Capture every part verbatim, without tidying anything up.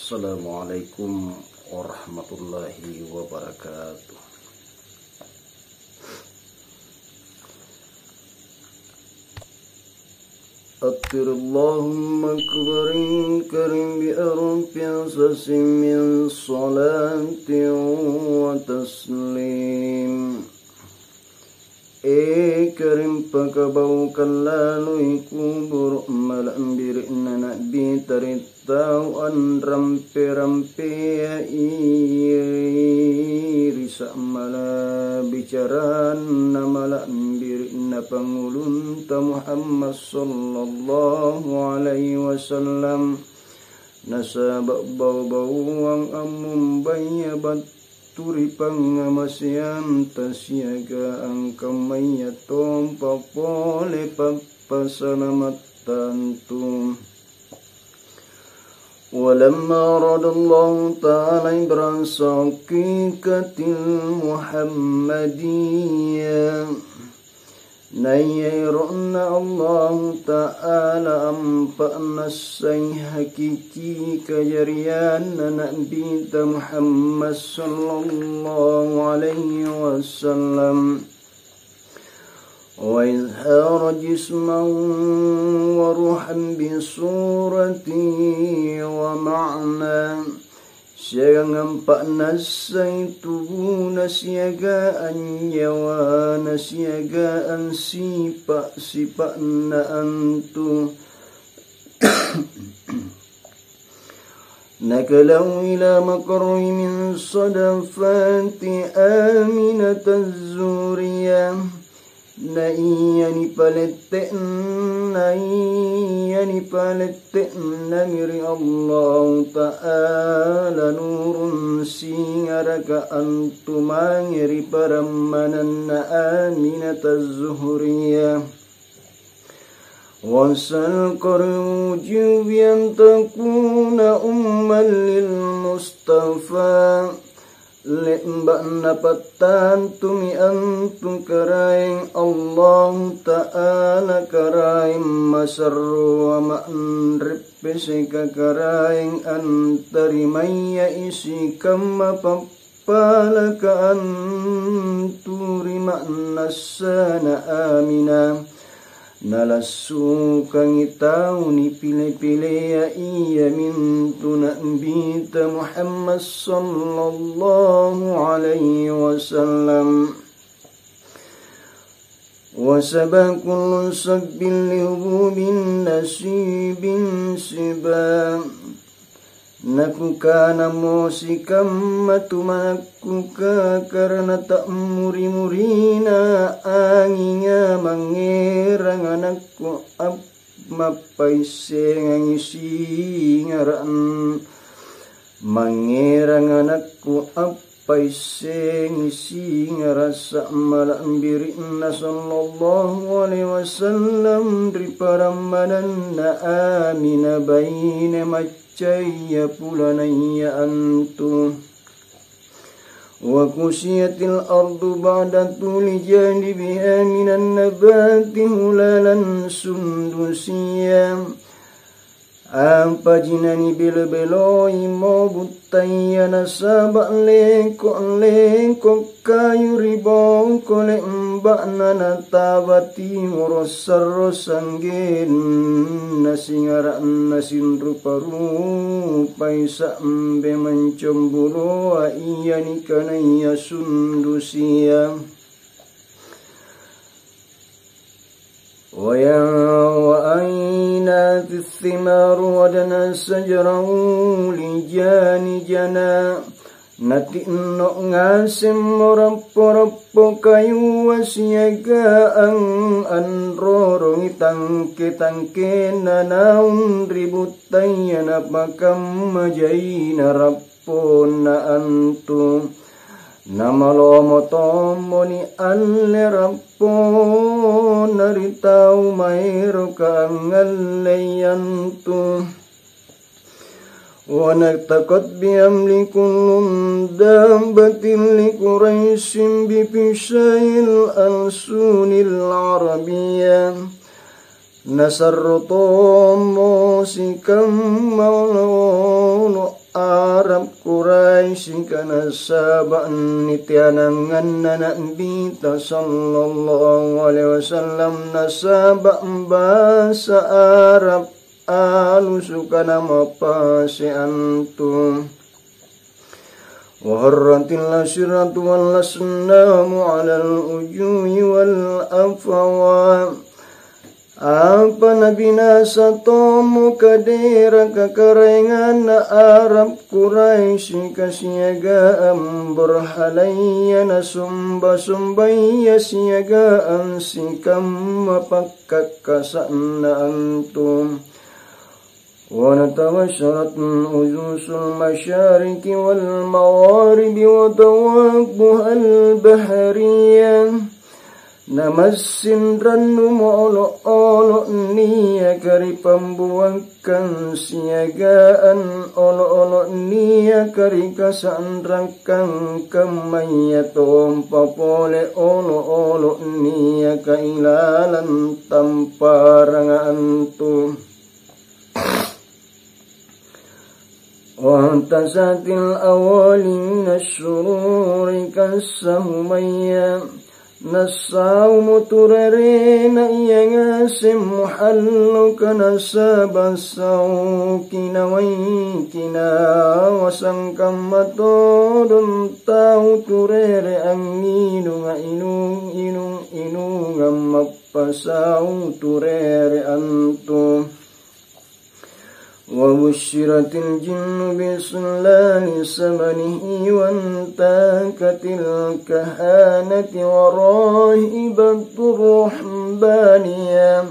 Assalamualaikum warahmatullahi wabarakatuh. أكثر اللهم كبر كريم بأربع سس من صلاة وتسليم. E Karim, pakabaukang laloi kuburu' mala'biri'na Na'bita ri tau anrampe-rampea ri sa'mala bicaranna mala'biri'na Pangngulunta Muhammad sallallahu alaihi wasallam. Nasaba' bau-bauang ammumbaya battu ri pangngamaseanta siagang angkammaya tompa pole pappasalamatta antu. ولما أراد الله تعالى إبراز حقيقة المحمدية. Naia ero'na Allahu Ta'ala ampa'nassai hakiki kajarianna Na'bita Muhammad sallallahu alaihi wasallam, وإظهار جسما وروحا بصورة ومعنى. Siagang ampa'nassai tubuna siagang nyawana siagang sipa'-sipa'na antu. نقله إلى مقر من صدفات آمنة الزهرية. Na ia nipalette'na, ia nipalette'nami ri Allahu Ta'ala nurun singaraka antu mange ri parammananna Aminata Zuhriyah. وصل قرن وجوب أن تكون أما للمصطفى. Le'ba' Napattantumi antu Karaeng Allahu Ta'ala, Karaeng masarroa ma'nreppeseka, Karaeng antarimaya sikamma pappalaka antu ri ma'nassana Amina. Nalassukangi tau nipile-pilea, iamintu Na'bita Muhammad sallallahu alaihi wasallam. وسبا كل سب لهبوب نسيب سبا. Nakukanamo sikamma tumanakku kakara nata'muri-murina anginga, mangngerang anakku ap-, mappaissengangi singara', mangngerang anakku ap-, paissengi singara' sa'mala' biri'na sallallahu alaihi wasallam ri parammananna Amina baine maccaya pulanaya antu. وكسيت الأرض بعد طول جانبها من النبات هلالا سندسيا. Ampaji nanibelo-beloimo buttaya nasaba' leko'-leko' kayu ri bongko le'ba'na nataba timoro' sarro sanggenna singara'na sinrupa-rupai sa'mbe mancombuloa ia nikanaya sundusia. ويا-، وأينات الثمار ودنا شجره لجان جنا. Nati'no' ngasemmo rappo-rappo kayua siagang anrorongi tangke-tangkenna naung ri buttaya napakamma jaina rapponna antu. Namalomo tommo nialle rapponna ri tau maeroka angngallei antu. ونطقت بحمل كل دابة لقريش بفصاحة الألسن العربية. Nasarro tommo sikamma olo'-olo' Arab Quraisyika nasaba' niteananganna Na'bita sallallahu alaihi wasallam, nasaba' basa Arab alusuka namapase antu. Wa harratil asyratu wal asnamu alal ujui wal afwa. Apa nabinasa tommo kadera kakaraenganna Arab Quraisyika siagang borhalaya nasomba-sombaya siagang sikamma pakkakkasa'na antu. Wa natawasyarat ujusul masyariqi wal magharibi wa tawabbuhal bahriyah. Namassing rannumo olo'-olo' niaka ri pambuakkang siagang olo'-olo' niaka ri kasanrakkang, kammayatompa pole olo'-olo' niaka ilalang tamparanga antu. Wahtasatil awali minasyururi kassahumaya. Nassaumo turerena ia ngaseng muhalloka nasaba' sauki nawaikina, wasangkamma todong tau turere angnginunga inung-inung inungang mappasau turere antu. Wa busyiratil jinnu bi sullali samanihi wantakatil kahanati wa rahibatur ruhbaniyah.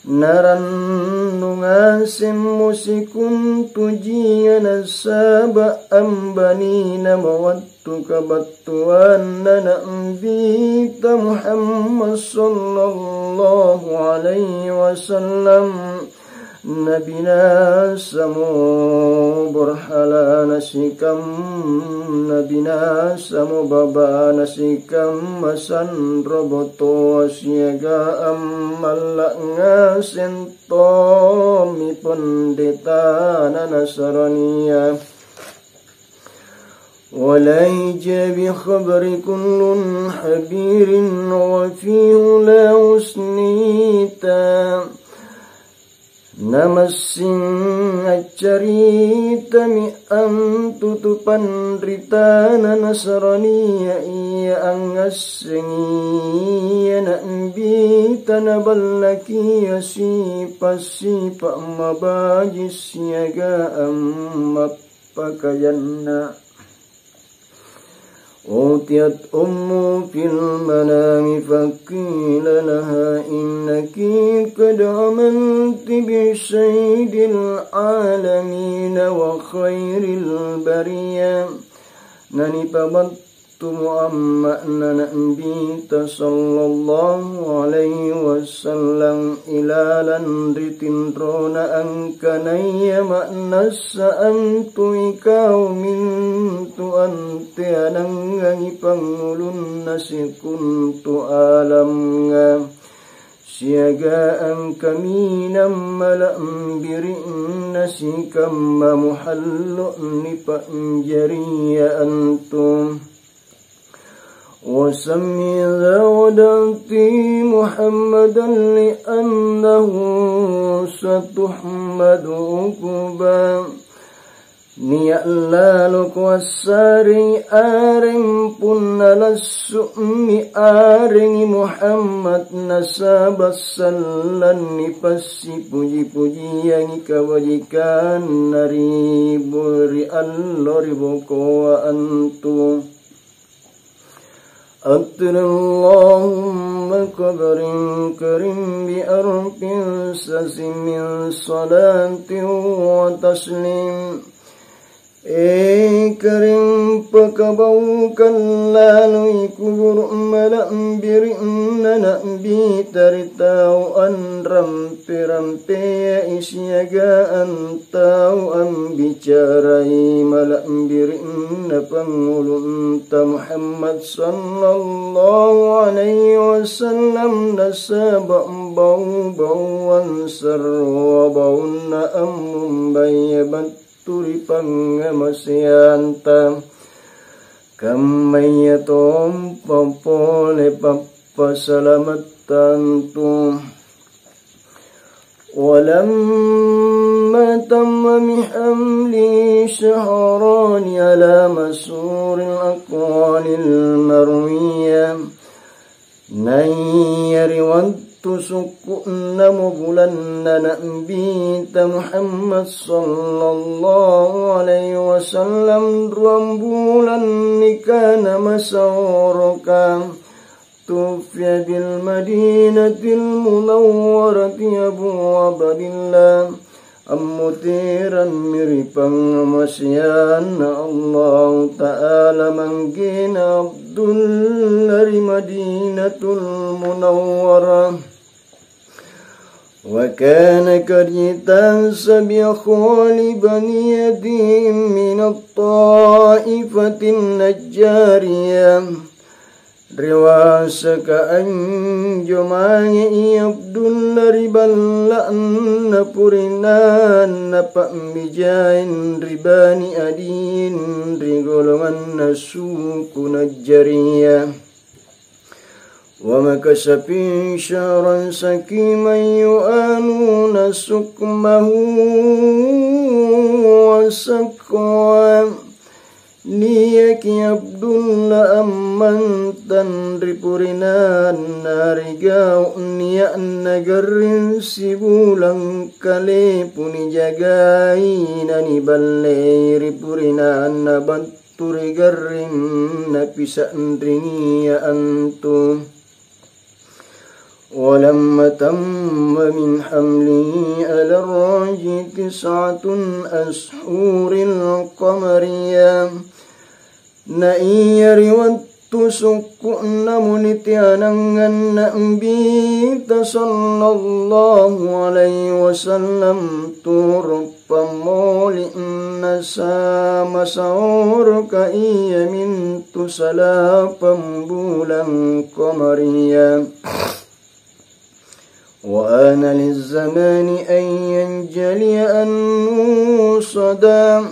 Narannu ngasemmo sikontujianga nasaba' ambanina mawattu kabattuanna Na'bita Muhammad sallallahu alaihi wasallam. Nabinasamo borhalana sikam-, nabinasamo babana sikamma sanrobotoa siagang malla' ngaseng tommi pendetana Nasrania. Walaija bi khabri kullun habirin wa fihi la usnita. Namassing accaritami antu tu panritana Nasrania ia angngassengi ia Na'bita naballakia sipa'-sipa' mabaji' siagang mappakajanna. Utiyat ummu fil manami faqila laha innaki qad amanti bi sayyidil alamin wa khairil bariyah. Nanipabattumo amma'na Na'bita sallallahu alaihi wasallam ilalang ri tinrona angkanaya ma'nassa antu ikau mintu anteanangangi pangngulunna sikontu alamnga, siagang kaminang mala'biri'na sikamma muhallo' nipa'jaria antu. Wasammi idza wada'ti Muhammadan li'annahu satuhmadu uqba. Nia' laloko assarengi areng punna lassu'mi arengi Muhammad nasaba' sallang nipassipuji-pujiangi kabajikanna ri bo-, ri allo ri bokoa antu. Attirillahumma qabri karim bi arfin sasin min salatin wa taslim. E Karim, pakabaukang laloi kuburu' mala'biri'na Na'bita ri tau anrampe-rampeai siagang tau ambicarai mala'biri'na Pangngulunta Muhammad sallallahu alaihi wasallam, nasaba' bau-bauang sarroa baunna ammumbaya battu battu ri pangngamaseanta. Kammaya tompa pole pappasalamatta antu. ولما تم من حملي شهران على مسور الأقوال المروية. Naia ri wattu sukku'namo bulanna Na'bita Muhammad sallallahu alaihi wasallam ruang bulang nikana masaoroka, tuwuffiya bil Madinatil Munawwarati Abu Abdillah. Ammoterammi ri pangngamaseanNa Allahu Ta'ala manggena Abdullah ri Madinatul Munawwarah. وكان قد اعتز بأخوال بني عدي من الطائفة النجارية. Ri wasaka anjo mange ia Abdullah ri balla'na purinanna pa'mijaeng ri Bani Adin ri golonganna suku Najjariyah. ومكث فيهم شهرا سقيما يعانون سقمه وسقواه. Niaki Abdullah ammantang ri purinanna ri gau' nia'na garring sibulang kalepu nijagai naniballei ri purinanna battu ri garring napisa'ringia antu. ولما تم من حمله على الراجح تسعة أشهر قمرية. Naia ri wattu sukku'namo nitianangang Na'bita sallallahu alaihi wasallam turu' pammoli'na sa-, masaoroka iamintu salapang bulang Qamariyah. وآن للزمان أن ينجلي أنه صدى.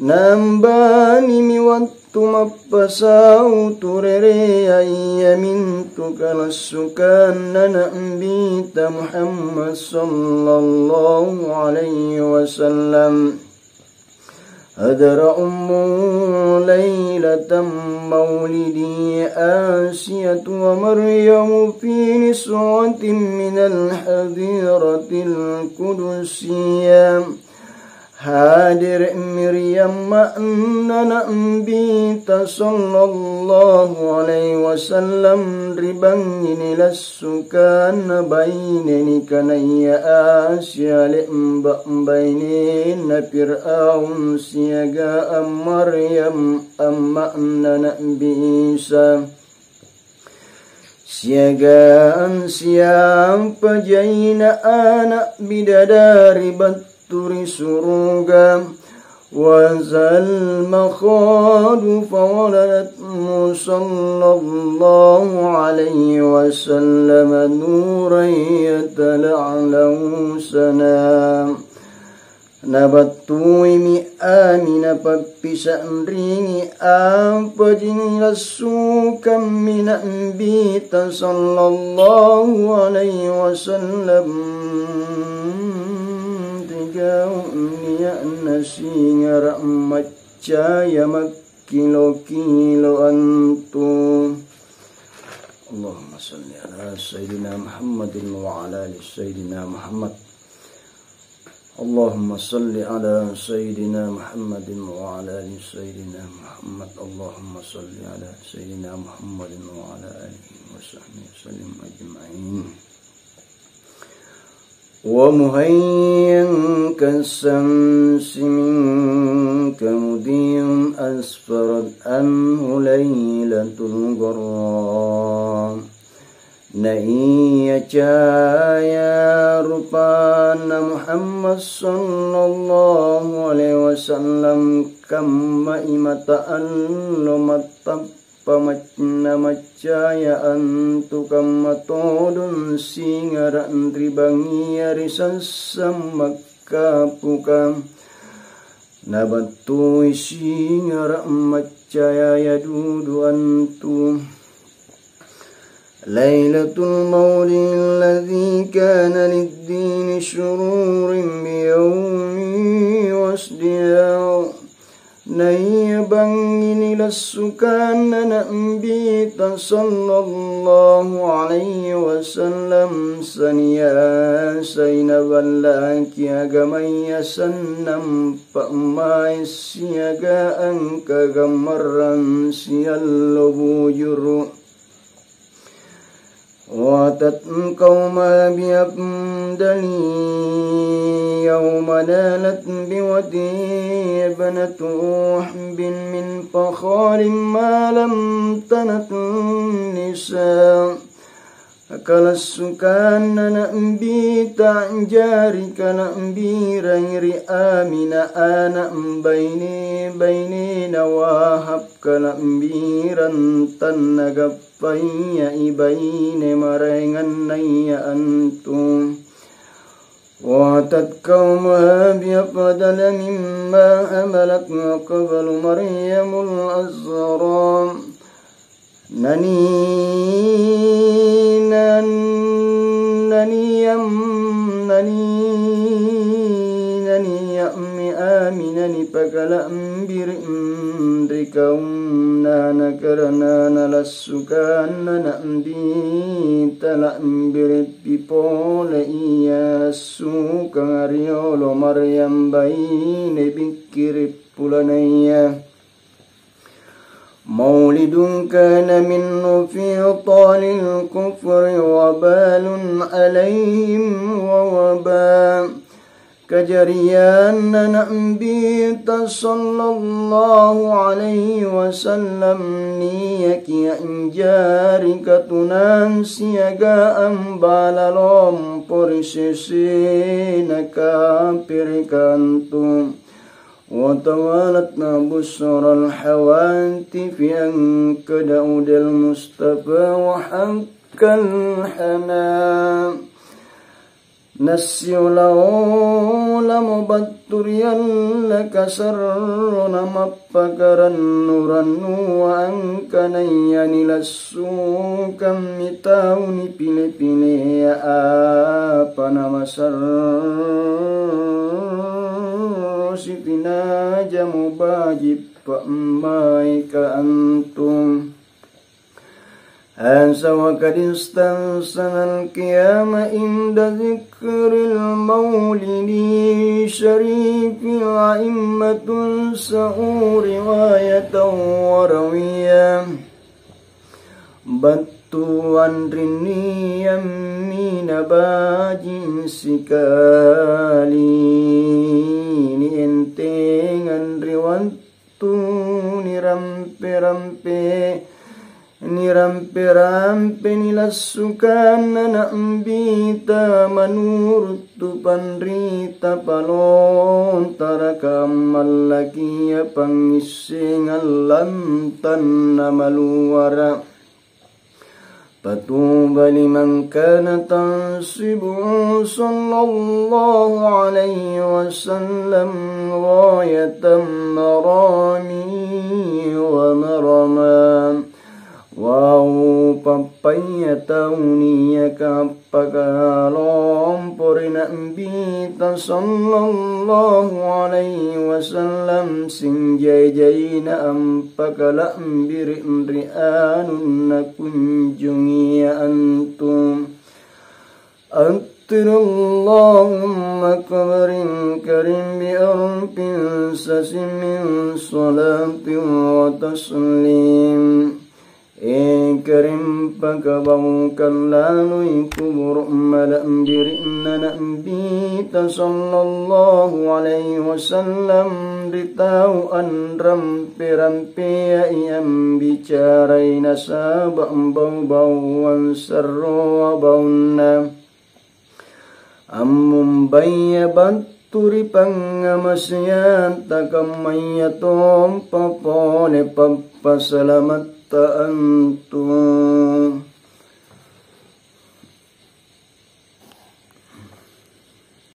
Nambanimi wattu mappasau turerea iamintu kalassukanna Na'bita Muhammad sallallahu alaihi wasallam. حضر أمه ليلة مولده آسية ومريم في نسوة من الحظيرة القدسية. Hadere' mi ri amma'na Na'bita sallallahu alaihi wasallam ri bangngi nilassukanna baine nikanaya Asia le'ba' bainenna Fir'aun siagang Maryam amma'na Na'bi Isa. Siagang siampa jaina ana' bidadari battu ri suruga, wa zal makhadu fawaladatu sallallahu alaihi wasallam nuran yatala'la'u sana. Nabattuimi Aminah pappisa'ringi ampaji nilassukammi Na'bita sallallahu alaihi wasallam ri gau' nia'na singara' maccaya makkilo-kilo antu. Allahumma salli ala Sayyidina Muhammadin wa ala ali Sayyidina Muhammad. اللهم صل على سيدنا محمد وعلى آل سيدنا محمد. اللهم صل على سيدنا محمد وعلى آله وصحبه وسلم أجمعين. ومهيا كالشمس منك مضيء أسفرت عنه ليلة الغراء. Naia caya rupanna Muhammad sallallahu alaihi wasallam kammai mata allo mattappa mac-, namaccaya antu kamma todong singara' ri bangngia ri sassang makkapuka. Nabattui singara' maccayaya dudu antu. ليلة المولد الذي كان للدين شرور بيوم وازدياء. Naia bangngi nilassukanna Na'bita sallallahu alaihi wasallam, saniasai naballaki agamaya sannang pa'mai' siagang kagammarang siallo bujuru'. وأتت قومها بأفضل يوم نالت بوتي ابنة وهب من فخار ما لم تنت النساء. Kalassukanna Na'bita a'jari kala'birangi ri Amina ana' baine-bainena Wahab, kala'birang tannagappaia i baine maraengannaya antu. وأتت قومها بأفضل مما حملت من قبل مريم العذراء. Nani-, nan-, naniam-, nani-, nania'mi Amina nipakala'biri' ri kaumna, nakarana nalassukanna Na'bita la'biri'pi pole ia lassukanga riolo Maryam baine bikkiri' pulanaya. مولد كان منه في طال الكفر وبال عليهم ووباء. Kajarianna Na'bita sallallahu alaihi wasallam niaki a'jari katunang siagang bala lompo ri sesena kapirika antu. وتوالت بشرى الهواتف أن قد أودى المصطفى وحق الحنى. Nassiolaolamo battu ri allakasarro namappakarannu-rannua angkanaya nilassukammi tau nipile-pilea, apa namasarro sitinajamo baji' pa'maika antu. هذا وقد استأذن القيام عند ذكر المولد الشريف أئمة سعوا رواية وروية. Battu anrinniammi nabaji' sikali nientengang ri wattu nirampe-rampe, nirampe-rampe nilassukanna Na'bita manuru' tu panrita palontaraka ammallakia pangngissengang lantang namaluara'. فطوبى لمن كان تنصبه صلى الله عليه وسلم غاية مرامه ومرما. Wau, pappaya tau niaka appakalompo ri Na'bita sallallahu alaihi wasallam, sinjai-jaina ampakala'biri' ri anunna kunjungia antu. عطر اللهم قبر الكريم بأربع سس من صلاة وتسليم. E Karim, pakabaukang laloi kuburu' mala'biri'na Na'bita sallallahu alaihi wasallam ri tau anrampe-rampeai ambicarai nasaba' bau-bauang sarroa baunna. Ammumbaya battu ri pangngamaseanta, kammaya tompa pole pappasalamatta antu.